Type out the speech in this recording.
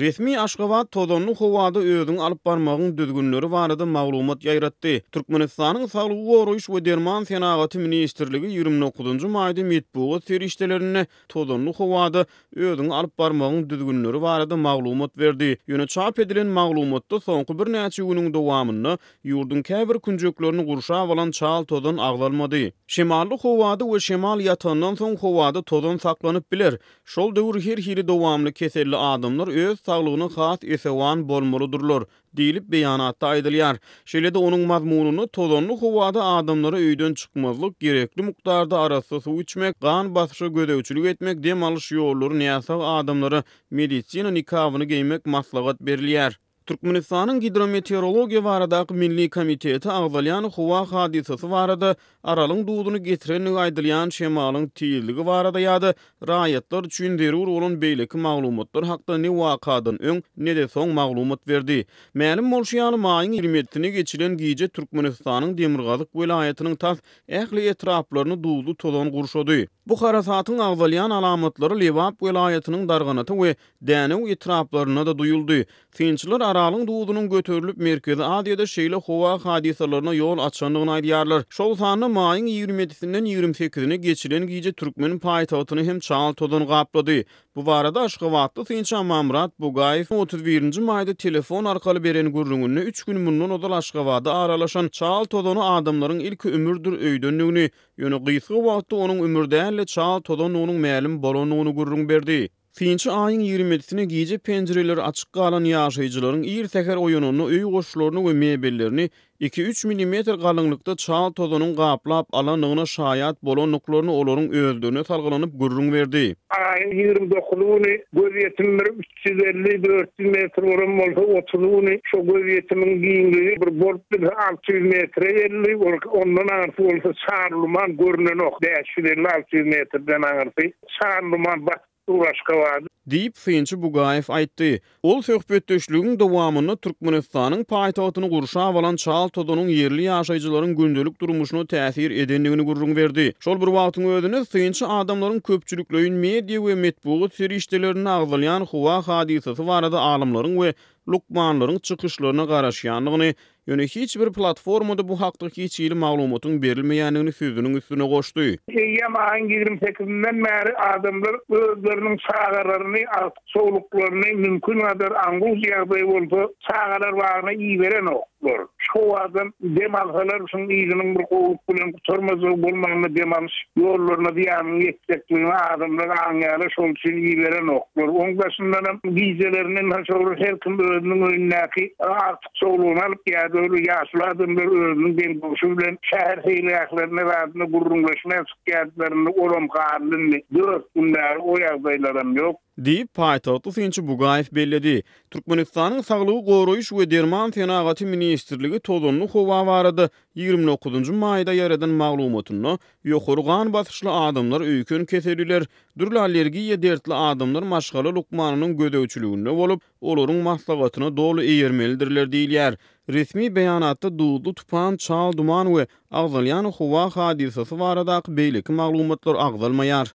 Resmi Aşgabat tozanly howada özüňi alyp barmagyň düzgünleri barada maglumat ýaýratdy. Türkmenistanyň Saglygy goraýyş we derman senagaty ministrligi 29 maýda metbugat serişdelerinde tozanly howada özüňi alyp barmagyň düzgünleri barada maglumat berdi. Ýöne çap edilen maglumatda soňky birnäçe günüň dowamynda ýurduň käbir künjeklerini gurşap alan çal tozan agzalmady. Şemally howada we şemal ýatandan soň howada tozan saklanyp biler. Şol döwür her hili dowamly keselli adamlar öz saglygyna has esewan bolmalydyrlar, diýlip, beýanatda aýdylýar. Şeýle-de onuň mazmunynda tozanly howada adamlara öýden çykmazlyk, gerekli mukdarda arassa suw içmek, gan basyşa gözegçilik etmek, dem alyş ýollary näsag adamlara medisina nikabyny geýmek maslahat berilýär. Türkmenistanyň Gidrometeorologiýa baradaky milli komiteti agzalýan howa hadysasy barada, Aralyň duzuny getirendigi aýdylýan şemalyň tizligi barada ýa-da raýatlar üçin zerur bolan beýleki maglumatlar hakda ne wakadan öň, ne-de soň maglumat berdi. Mälim bolşy ýaly, maýyň 27-sine geçilen gije Türkmenistanyň demirgazyk welaýatynyň tas ähli etraplaryny duzly tozan gurşady. Bu harasatyň agzalýan alamatlary Lebap welaýatynyň Darganata we Dänew etraplarynda-da duýuldy. Synçylar Aralyň duzunyň göterilip, Merkezi Aziýada şeýle howa hadysalaryna ýol açandygyny aýdýarlar. Şol sanda maýyň 27-sinden 28-ine geçilen gije türkmen paýtagtyny hem çal tozan gaplady. Bu barada aşgabatly synçy Amanmyrat Bugaýew 31-nji maýda telefon arkaly beren gürrüňinde üç gün mundan ozal Aşgabada aralaşan çal tozany adamlaryň ilki ümürdir öýdendigini, ýöne gysga wagtda onuň ümür däl-de çal tozandygynyň mälim bolandygyny gürrüň berdi. Synçy aýyň 27-sine gije penjireleri açyk galan ýaşaýjylaryň ir säher oýananda öý goşlaryny we mebellerini iki-üç millimetr galyňlykda çal tozanyň gaplap alandygyna şaýat bolandyklaryny olaryň özlerine salgylanyp gürrüň berdi. Aýyň 29 güni gözýetim bir 350-400 metr bolan bolsa, otuzy güni şo gözýetimiň giňligi bir bolup bilse 600 metre geldi, ondan aňyrsy bolsa çarluman görnenok, 550-600 metrden aňyrsy. Çarluman batyp dur Aşgabady. Diýip, synçy Bugaýew aýtdy. Ol söhbetdeşligiň dowamynda Türkmenistanyň paýtagtyny gurşap alan çal tozanyň ýerli ýaşaýjylaryň gündelik durmuşyna täsir edendigini gürrüň berdi. Şol bir wagtyň özünde, synçy adamlaryň köpçülikleýin media we metbugat serişdelerinde agzalýan howa hadysasy barada alymlaryň we lukmanlaryň çykyşlaryna garaşýandygyny, Ýöne hiç bir platformada bu hakda hiç hili maglumatyň berilmeýändigini sözüniň üstüne goşdy. Eýýäm aýyň 28-inden bäri adamlar özleriniň çagalaryny, agtyk-çowluklaryny mümkin gadar aňgul ýagdaý bolsa çagalar bagyna iberenoklar. Şu howadan dem alsalar şuň yzynyň bir gowulyk bilen gutarmajagy bolmanda dem alyş ýollaryna zyýanyň ýetjekligini adamlar aňýarlar şol üçin iberenoklar. Oň daşyndanam gijelerine şol her kim özüniň öýündäki agtyk Çowlugyny alyp ýa-da ol ýaşuly adamlar özüniň deň-duşy bilen şäher seýilgählerinde zadynda gürrüňleşmän çykýardylar, indi olam galdy indi. Dört gün bäri o ýagdaýlaram ýok. Diýip, paýtagtly synçy Bugaýew belledi. Türkmenistanyň Saglygy goraýyş we derman senagaty ministrligi tozanly howa barada 29-njy maýda ýaýradan maglumatynda, ýokary gan basyşly adamlar, öýken keselliler, dürli allergiýa dertli adamlar maşgala lukmanynyň gözegçiliginde bolup, olaryň maslahatyna doly eýermelidirler diýilýär. Resmi beýanatda duzly tupan, çal duman we agzalýan howa hadysasy baradaky beýleki maglumatlar agzalmaýar.